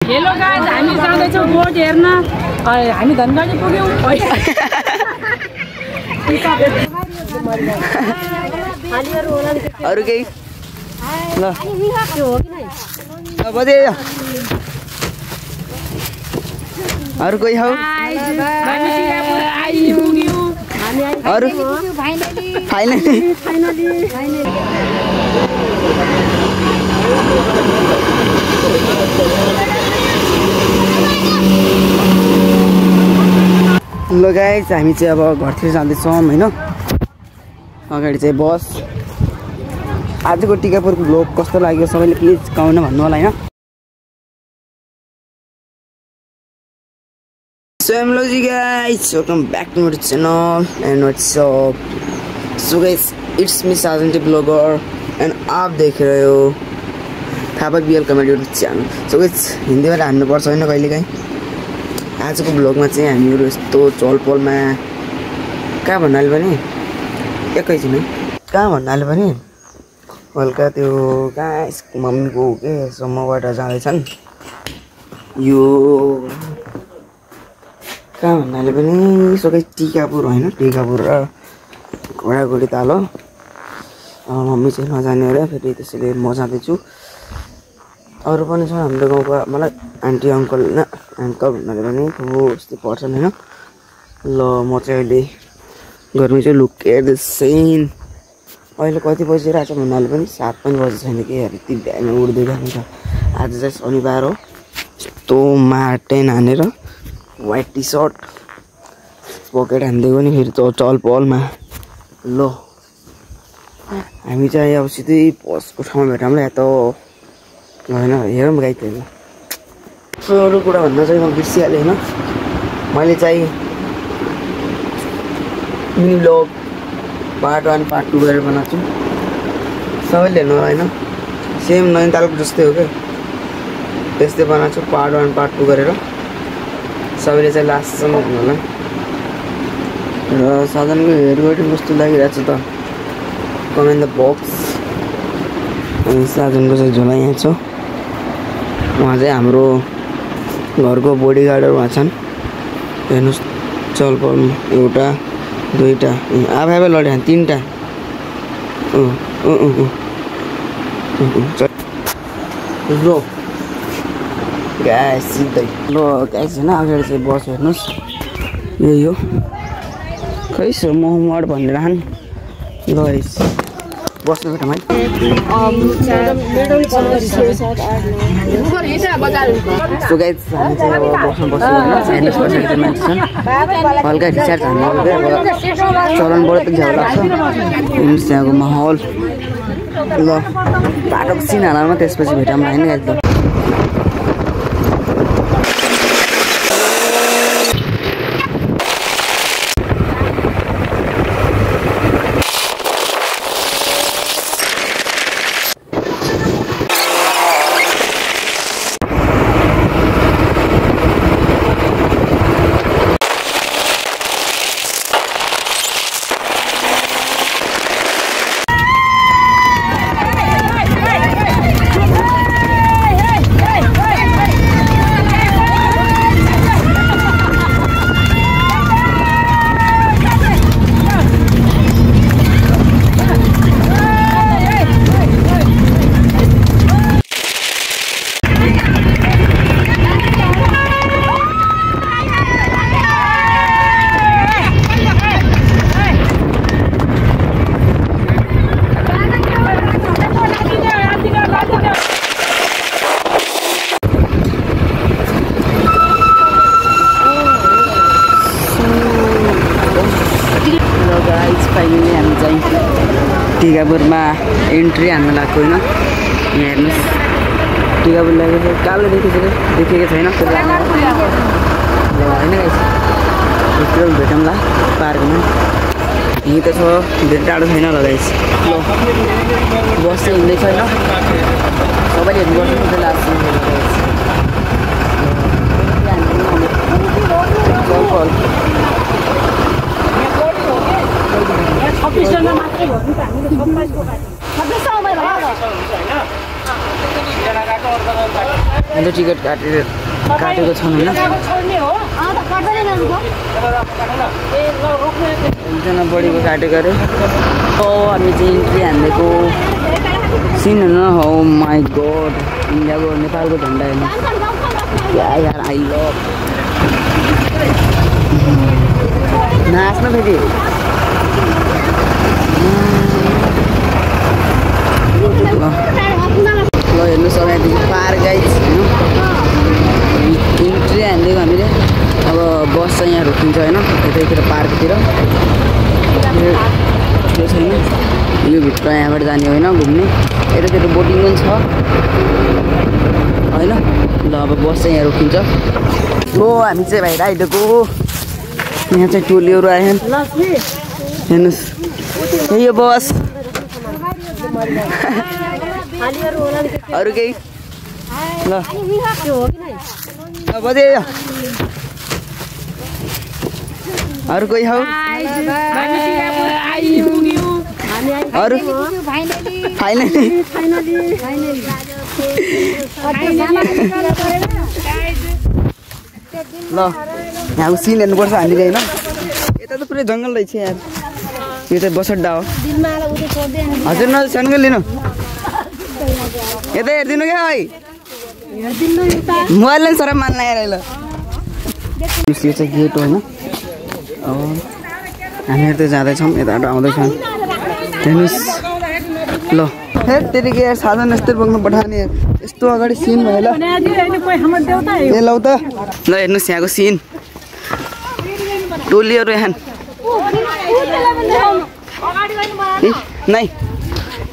Hello guys, हामी जाँदैछौँ बोट हेर्न। हामी धनगढी पुग्यौँ। अरु केही ल बजे अरु कोही हौ अरु फाइनली ल गाइस, हामी चाहिँ अब घरतिर जाँदैछौँ होइन। अगाडि चाहिँ बस। आजको टिकापुरको भ्लग कस्तो लाग्यो सबैले प्लिज कमेन्टमा भन्नु होला होइन। So hello guys, welcome back to my channel and what's up? So guys, it's me Sajanti Vlogger and आप देख रहे हो Thapa BL comedy YouTube channel. So guys, हिन्दीमा हान्नुपर्छ होइन कहिलेकाहीँ। आजको भ्लगमा चाहिँ हामीहरू यस्तो चलपलमा कहाँ भन्नाले पनि एकैछिन है कहाँ भन्नाले पनि हल्का त्यो कहाँ मम्मीको के सम्मबाट जाँदैछन्। यो कहाँ भन्नाले पनि सबै टिकापुर होइन, टिकापुर र घोडाघोडी ताल हो। मम्मी चाहिँ नजाने अरे, फेरि त्यसैले म जाँदैछु। अरू पनि छ हाम्रो गाउँको, मलाई आन्टी अङ्कल होइन, अङ्कल भन्नाले पनि ठुलो जस्तै पर्छन् होइन। ल म चाहिँ अहिले घरमा चाहिँ लुकेर सेन। अहिले कति बजिरहेको छ भन्नाले पनि 7 पनि बजेको छैन कि यति बिहान उड्दै गएको छ। आज चाहिँ शनिबार हो। यस्तो मार्टेन हानेर व्हाइट टी सर्ट पकेट हान्दै गयो नि फेरि त चलपलमा। ल हामी चाहिँ अब सिधै बसको ठाउँमा भेटौँला या त होइन हेरौँ गाई त अरू कुरा भन्दा चाहिँ म बिर्सिहालेँ होइन। मैले चाहिँ मिनी भ्लग पार्ट 1 पार्ट 2 गरेर बनाएको छु। सबैले हेर्नु होला होइन, सेम नैनीतालको जस्तै हो क्या, त्यस्तै बनाएको छु पार्ट 1 पार्ट 2 गरेर। सबैले चाहिँ लास्टसम्म हेर्नु होला। र साधनको हेयर कटिङ कस्तो लागिरहेको छ त कमेन्ट द बक्स। अनि साधनको चाहिँ झोला यहाँ छ, उहाँ चाहिँ हाम्रो घरको बोडीगार्डहरू उहाँ छन्। हेर्नुहोस् चलपल एउटा दुईवटा आफै आफै लड्यो 3टा ल ग्यास सिधै ल ग्यास होइन। अगाडि चाहिँ बस हेर्नुहोस् यही हो खै सो मोहम्मड भनेर हान। ल बस्नु बेटामा है। सो गाइस हामी चाहिँ अब बस्नु बस्यो होइन। हेर्नुहोस् बसेको मान्छे छन्, हल्का रिचार्ज हान्नु चलनबाट त झ्याउ लाग्छ। हेर्नुहोस् त्यहाँको माहौल। ल बाटोको सिन हालमा त्यसपछि भेटौँला होइन एकदम। फाइनली हामी चाहिँ टिकापुरमा एन्ट्री हान्न लाग्यो होइन। यहाँ हेर्नुहोस् टिकापुर लागेको कालो देखेको छैन होइन गाइस। भित्र भेटौँला पार्कमा, यहीँ त छ धेरै टाढो छैन ल गाइस। ल बस चाहिँ हिँड्दैछ होइन, सबैले हेर्नुपर्छ नि त लास्ट हामीले टिकट काटेको छौँ होइन एकजना बढीको काटेको अरे हामी चाहिँ इन्ट्री हान्दिएको सिन हेर्नु हो माई गड इन्डियाको नेपालको झन्डा हेर्नु यार आई लभ नाच्न फेरि ल हेर्नु सबैदेखि पार गाइस होइन इन्ट्री हान्दिएको हामीले अब बस चाहिँ यहाँ रोकिन्छ होइन यतैतिर पार्कतिर त्यो छैन यो भित्र यहाँबाट जाने होइन घुम्ने यतातिर बोटिङ पनि छ होइन ल अब बस चाहिँ यहाँ रोकिन्छ हो हामी चाहिँ भाइ आइदिएको यहाँ चाहिँ टोलीहरू आयो हेर्नुहोस् यही हो बस अरू केही ल बजे अरू कोही हौ अरू फाइनली ल यहाँको सिन हेर्नुपर्छ हामीले होइन यता त पुरै जङ्गल रहेछ यार यो चाहिँ बसअड्डा हो हजुर न सानो लिनु यता हेरिदिनु क्या है मोबाइलले सर मान लगाएर ल यो चाहिँ गेट हो होइन हामीहरू त जाँदैछौँ यताबाट आउँदैछौँ हेर्नुहोस् ल फेरि त्यतिकै यार साधन यस्तै बोक्नु पठाउने यस्तो अगाडि सिन भयो ल ए लौ त ल हेर्नुहोस् यहाँको सिन टोलीहरू यहाँ नै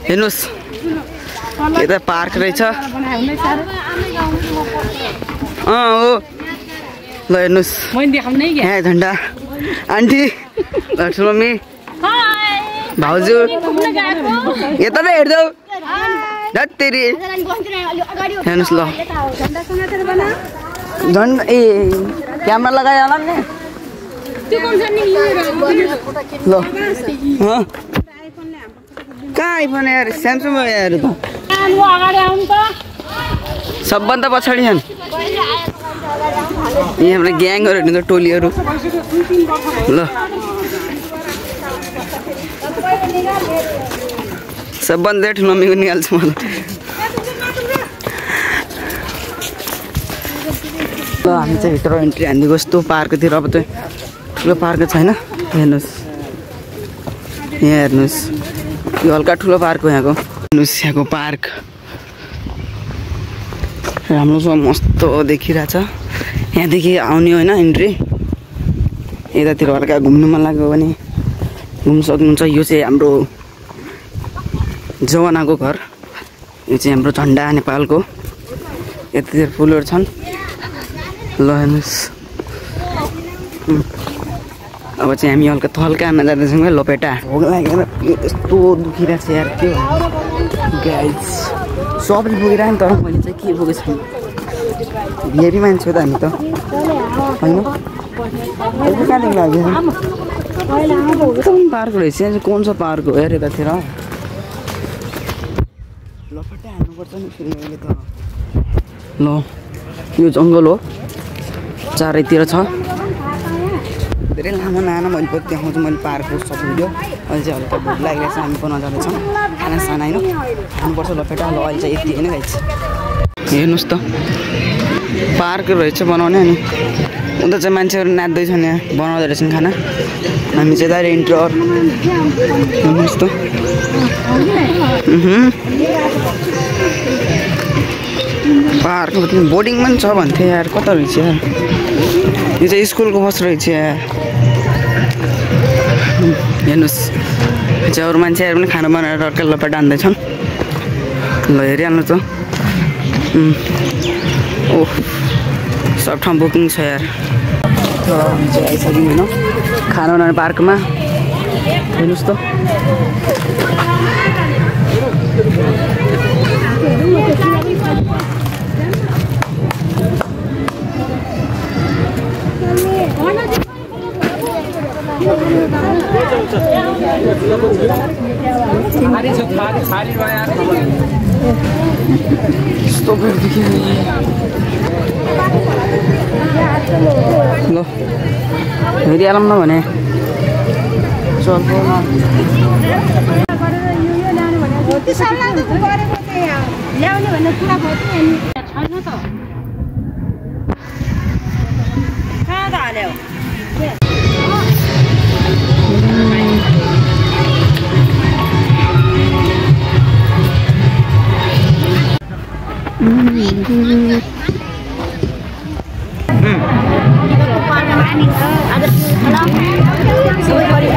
हेर्नुहोस् यता पार्क रहेछ हो ल हेर्नुहोस् यहाँ झन्डा आन्टी ठुलो मम्मी भाउजू यता त हेर्छौ धत्तेरी हेर्नुहोस् ल झन्डा ए क्यामेरा लगायो होला नि ल कहाँ आइफोन यार स्यामसङ यार त सबभन्दा पछाडि छन् यहाँ हाम्रो ग्याङहरू हेर्नु त टोलीहरू ल सबभन्दा ठुलो मम्मीको निकाल्छु म ल हामी चाहिँ भित्र इन्ट्री हानिदिएको यस्तो पार्कतिर अब चाहिँ ठुलो पार्क छैन हेर्नुहोस् यहाँ हेर्नुहोस् यो हल्का ठुलो पार्क हो यहाँको हेर्नुहोस् यहाँको पार्क राम्रो छ मस्त देखिरहेछ यहाँदेखि आउने होइन इन्ट्री यतातिर हल्का घुम्नु मन लाग्यो भने घुम्नु सक्नुहुन्छ यो चाहिँ हाम्रो जवानाको घर यो चाहिँ हाम्रो झन्डा नेपालको यतातिर फुलहरू छन् ल हेर्नुहोस् अब चाहिँ हामी हल्का थल्कामा जाँदैछौँ लपेटा भोक लागेर यस्तो दुखिरहेको छ यार त्यो गाइस सबले बोकिरहेको नि तर मैले चाहिँ के बोकेको छैन भिआइपी मान्छे हो त हामी त होइन कहाँदेखि लाग्यो पार्क रहेछ कुन छ पार्क हो यार यतातिर लपेटा हान्नुपर्छ नि फेरि अहिले त ल यो जङ्गल हो चारैतिर छ धेरै लामो नाना मैले पनि देखाउँछु मैले पार्कको सब भिडियो अहिले चाहिँ हल्का भोक लागिरहेको छ हामी बनाउन जाँदैछौँ खाना साना होइन खानुपर्छ लपेटा ल अहिले चाहिँ यति होइन गाइस हेर्नुहोस् त पार्क रहेछ बनाउने अनि उता चाहिँ मान्छेहरू नाच्दैछन् यहाँ बनाउँदै रहेछन् खाना हामी चाहिँ दाइरेक्ट इन्टर हेर्नुहोस् त पार्क बोर्डिङ पनि छ भन्थे यार कता रहेछ यार यो चाहिँ स्कुलको बस रहेछ यार हेर्नुहोस् चाहिँ अरू मान्छेहरू पनि खाना बनाएर अर्कै लपेटा हान्दैछन् ल हेरिहाल्नु त ओह सब ठाउँ बुकिङ छ यार हामी चाहिँ आइसक्यौँ होइन खाना बनाउने पार्कमा हेर्नुहोस् त यस्तो भिड देखियो ल हेरिहालौँ न भने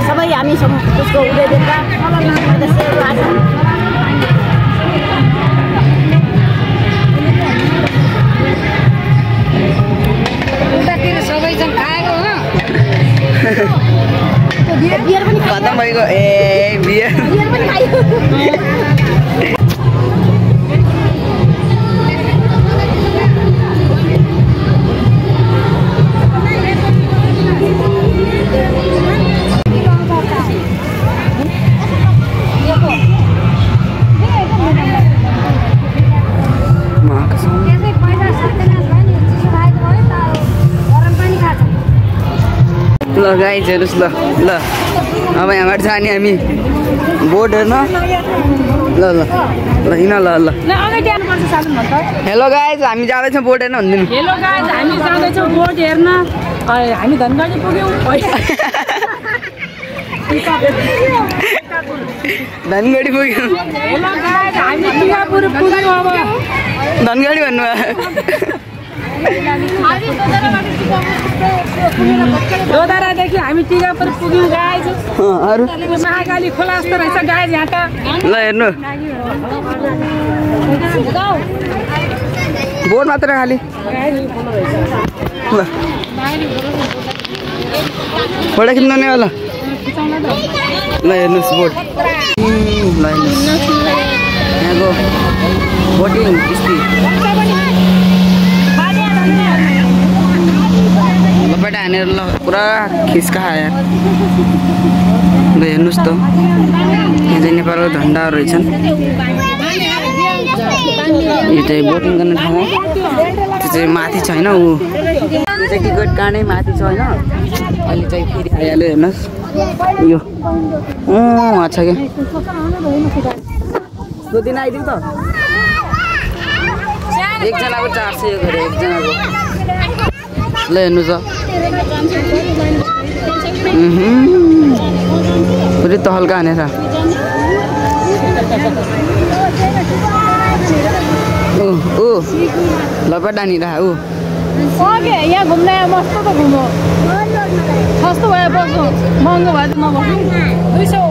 सबै हामी उसको उदय देवता उतातिर सबैजना खाएको हो बियर पनि खतम भइगयो ए बियर पनि खायो ल गाइज हेर्नुहोस् ल ल अब यहाँबाट जाने हामी बोट हेर्न ल ल ल हिँड ल ल हेलो गाइज हामी जाँदैछौँ बोट हेर्न भन्दिनु हेलो गाइज हामी जाँदैछौँ बोट हेर्न हामी धनगढी पुग्यौँ धनगढी पुग्यौँ हेलो गाइज हामी टिकापुर पुग्यौँ अब धनगढी भन्नुभयो दोधारादेखि हामी टिकापुर पुग्यौँ गाइज अरू महाकाली खोला जस्तो रहेछ गाइज यहाँ त ल हेर्नु बोट मात्र खालि ल फोटो खिच्नु नि होला ल हेर्नुहोस् बोट ल हेर्नुहोस् यहाँको बोटिङ स्थित लपेटा हानेर ल पुरा खिच्का आयो ल हेर्नुहोस् त यहाँ चाहिँ नेपालको झन्डाहरू रहेछन् यो चाहिँ बोटिङ गर्ने ठाउँ हो त्यो चाहिँ माथि छैन ऊ त्यो चाहिँ टिकट काँडै माथि छ होइन अहिले चाहिँ फेरि आइहाल्यो हेर्नुहोस् यो अच्छा क्या सोधिन आइदिउँ त एकजनाको 400 यो गरेर एकजनाको ल हेर्नु त पुरै तहल्का हानेछ ऊ लपेट हानिरह ऊ यहाँ घुम्न मस्त त घुमो सस्तो भयो बस्नु महँगो भयो त नबस्नु 200 हो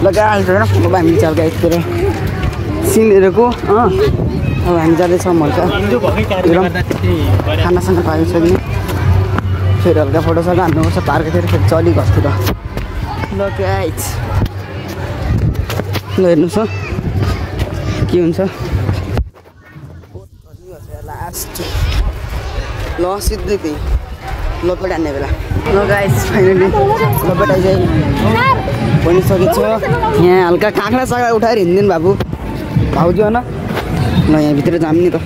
लगाइहाल्छ होइन अब हामी चालका यतिर सिन हेरेको अब हामी जाँदैछौँ हल्का खानासँग पाएको छ कि फेरि हल्का फोटोसोटो हान्नुपर्छ पार्कतिर फेरि चली घरतिर ल गाइज ल हेर्नुहोस् के हुन्छ लास्ट ल सिधै त्यही लपेट हान्ने बेला ल गाइज फाइनली लपेट बनिसकेको छ यहाँ हल्का काँक्रा साक्रा उठाएर हिँड्दिनु बाबु भाउजू होइन ल यहाँभित्र जाऊँ नि त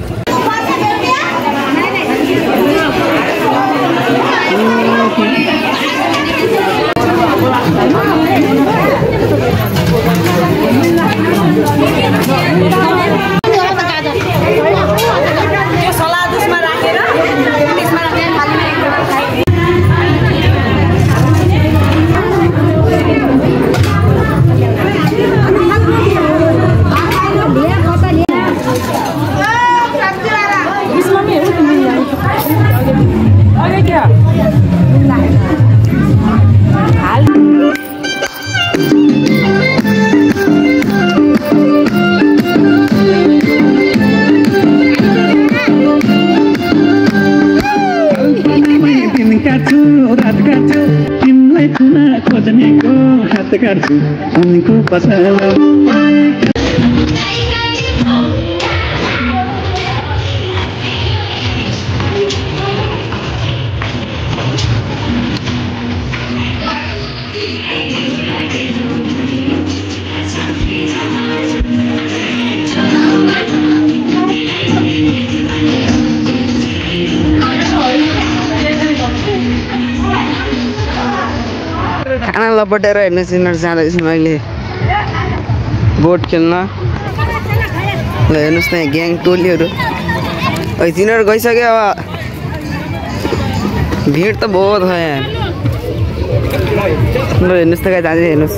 उनको पसला लपटेर हेर्नुहोस् यिनीहरू जाँदैछन् अहिले बोट खेल्न। ल हेर्नुहोस् न यहाँ ग्याङ टोलीहरू तिनीहरू गइसक्यो। अब भिड त बहुत छ यहाँ। ल हेर्नुहोस् त गाइस अझै हेर्नुहोस्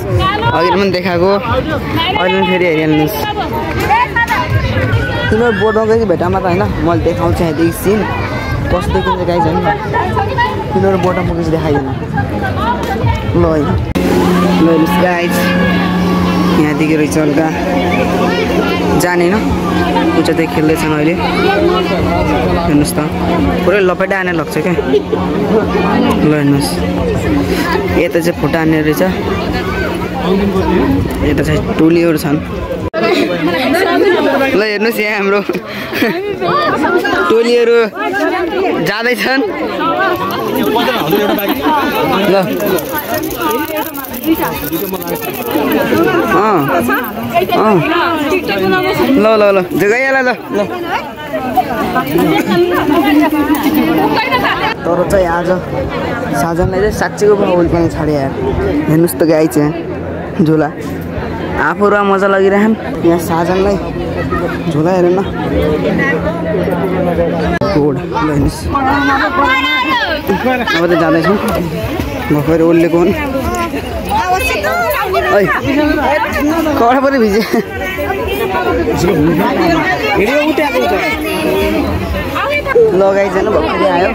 अघि पनि देखाएको अहिले पनि फेरि हेरिहाल्नुहोस्। तिनीहरू बोटमा गएको भेटामा त होइन मैले देखाउँछु यहाँदेखि सिन कस्तो देखिन्छ गाइस होइन। तिनीहरू बोटमा पुगेपछि देखाइदिनु ल होइन। ल हेर्नुहोस् गाइस यहाँदेखि रहेछ हल्का जानेन उचातिर खेल्दैछन् अहिले। हेर्नुहोस् त पुरै लपेटा हानेर लाग्छ क्या। ल हेर्नुहोस् यता चाहिँ फोटो हान्ने रहेछ। यता चाहिँ टोलीहरू छन्। ल हेर्नुहोस् यहाँ हाम्रो टोलीहरू जाँदैछन्। ल ल ल ल जगाइहाल ल ल। तर चाहिँ आज साजनलाई चाहिँ साँच्चैको बाहुल पनि छाडे यार। हेर्नुहोस् त गाई चाहिँ झोला आफूहरू मजा लागिरहन्। यहाँ साजनलाई झोला हेर न गोड। ल हेर्नुहोस् अब त जाँदैछौँ भर्खरै ओर्लेको हुन्। है कडा पनि भिजे। लगाइजन भर्खरै आयो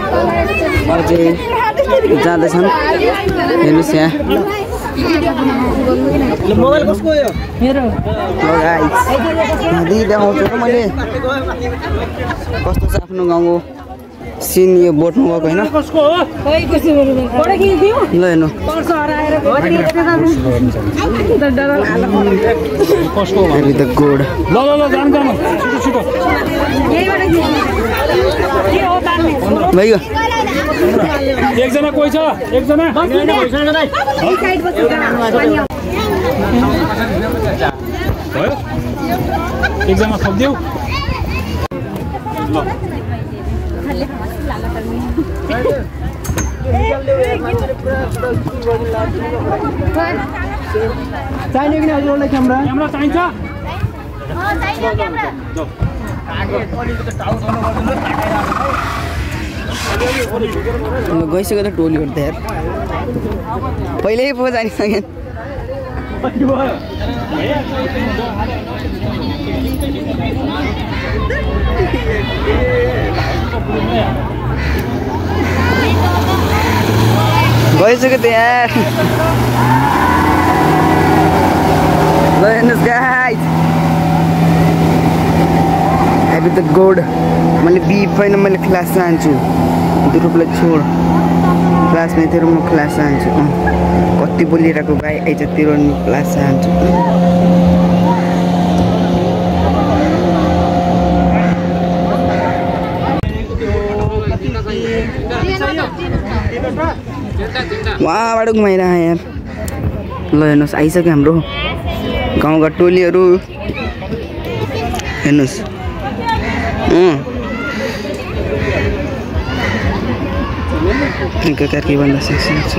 अझै जाँदैछन्। हेर्नुहोस् यहाँ मोबाइल कसको हो मेरो यहाँदेखि देखाउँछु त मैले कस्तो छ आफ्नो गाउँको सिन यो बोटमा गएको होइन। ल हेर्नु गोड भइगयो। एकजना कोही छ एकजना एकजना थप्देऊ। चाहिने कि हजुरलाई क्यामेरा क्यामेरा चाहिन्छ। गइसक्यो त टोलीहरू त यार पहिल्यै पो जानिसकेँ। गइसक्यो त यार। ल हेर्नुहोस् गाइस हेभी द गोड। मैले बी पहिला मैले क्लास चाहन्छु रूपलाई छोड क्लासमा तेरो म क्लास चाहन्छु। कति बोलिरहेको भाइ आइज तेरो क्लास चाहन्छु। वहाँबाट घुमाइरह यार। ल हेर्नुहोस् आइसक्यो हाम्रो गाउँका टोलीहरू। हेर्नुहोस् के भन्दा सक्छ।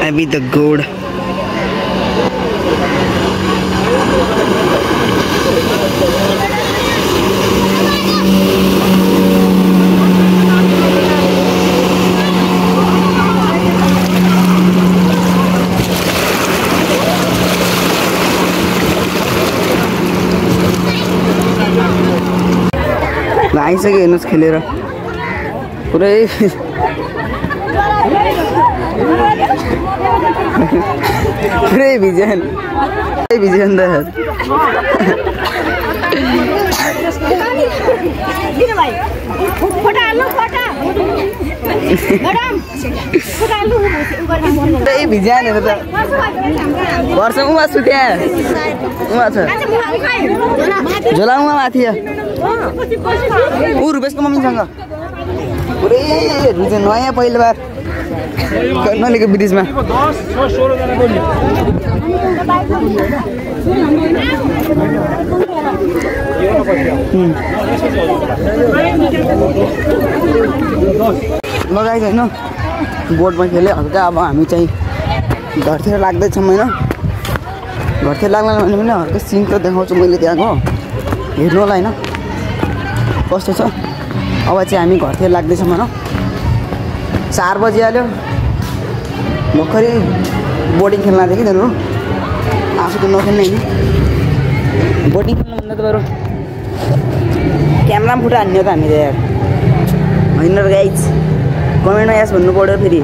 I be the goat. आइसक्यो हेर्नुहोस् खेलेर पुरै पुरै भिज्यान त पुरै भिज्यानहरू त वर्ष उमा सुत्या उमा छ झोला उमा माथि ऊ रुपेशको मम्मीसँग पुरै हेर्नु नयाँ पहिलो बार कर्णालीको ब्रिजमा। लगाएको होइन बोटमा खेल्यो हल्का अब हामी चाहिँ घरतिर लाग्दैछौँ होइन घरतिर लाग्न भने पनि हल्का सिन त देखाउँछु मैले त्यहाँको हेर्नु होला होइन कस्तो छ अब चाहिँ हामी घरतिर लाग्दैछौँ होइन 4 बजिहाल्यो भर्खरै बोटिङ खेल्न थियो कि तिनीहरू आफू त नखेल्ने होइन बोटिङ खेल्नुभन्दा त बरु क्यामेरामा फुटा हान्ने हो त हामीले यार होइन र गाइज कमेन्टमा यस भन्नु पऱ्यो फेरि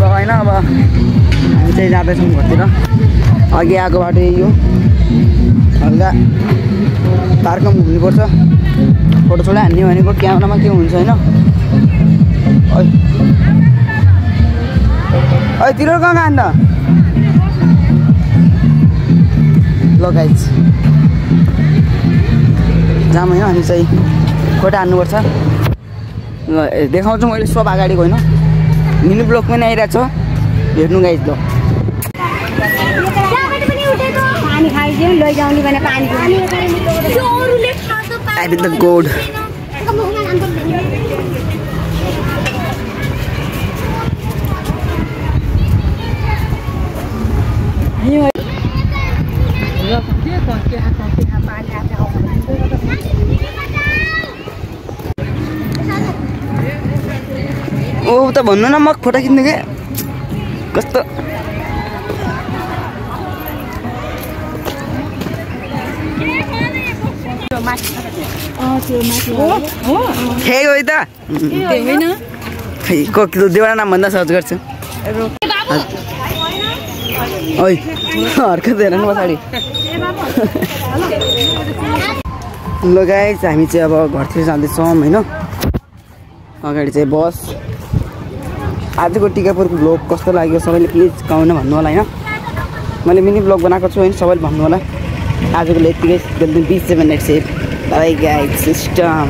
होइन अब हामी चाहिँ जाँदैछौँ घरतिर अघि आएको बाटो यो हल्का पार्कमा घुम्नुपर्छ फोटो सोटो हान्ने भनेको क्यामेरामा के हुन्छ होइन तिनीहरू कहाँ अन्त ल गाइज जाम होइन हामी चाहिँ फोटो हान्नुपर्छ ल देखाउँछु मैले सब अगाडिको होइन मिनी ब्लग पनि आइरहेको छ हेर्नु गाइज ल पानी खाइदियो लैजाउने भने पानी आई द गोड ओ त भन्नु न म फोटो खिच्नु के कस्तो खेयो है त खै देवडा नाम भन्दा सर्च गर्छु ओइ हर्कत हेर न पछाडि ल गाइस हामी चाहिँ अब घरतिर जाँदैछौँ होइन अगाडि चाहिँ बस आजको टिकापुरको भ्लग कस्तो लाग्यो सबैले प्लिज कमेन्ट भन्नु होला होइन मैले मिनी भ्लग बनाएको छु होइन सबैले भन्नु होला आजको यतिकै 27 minute save bye guys system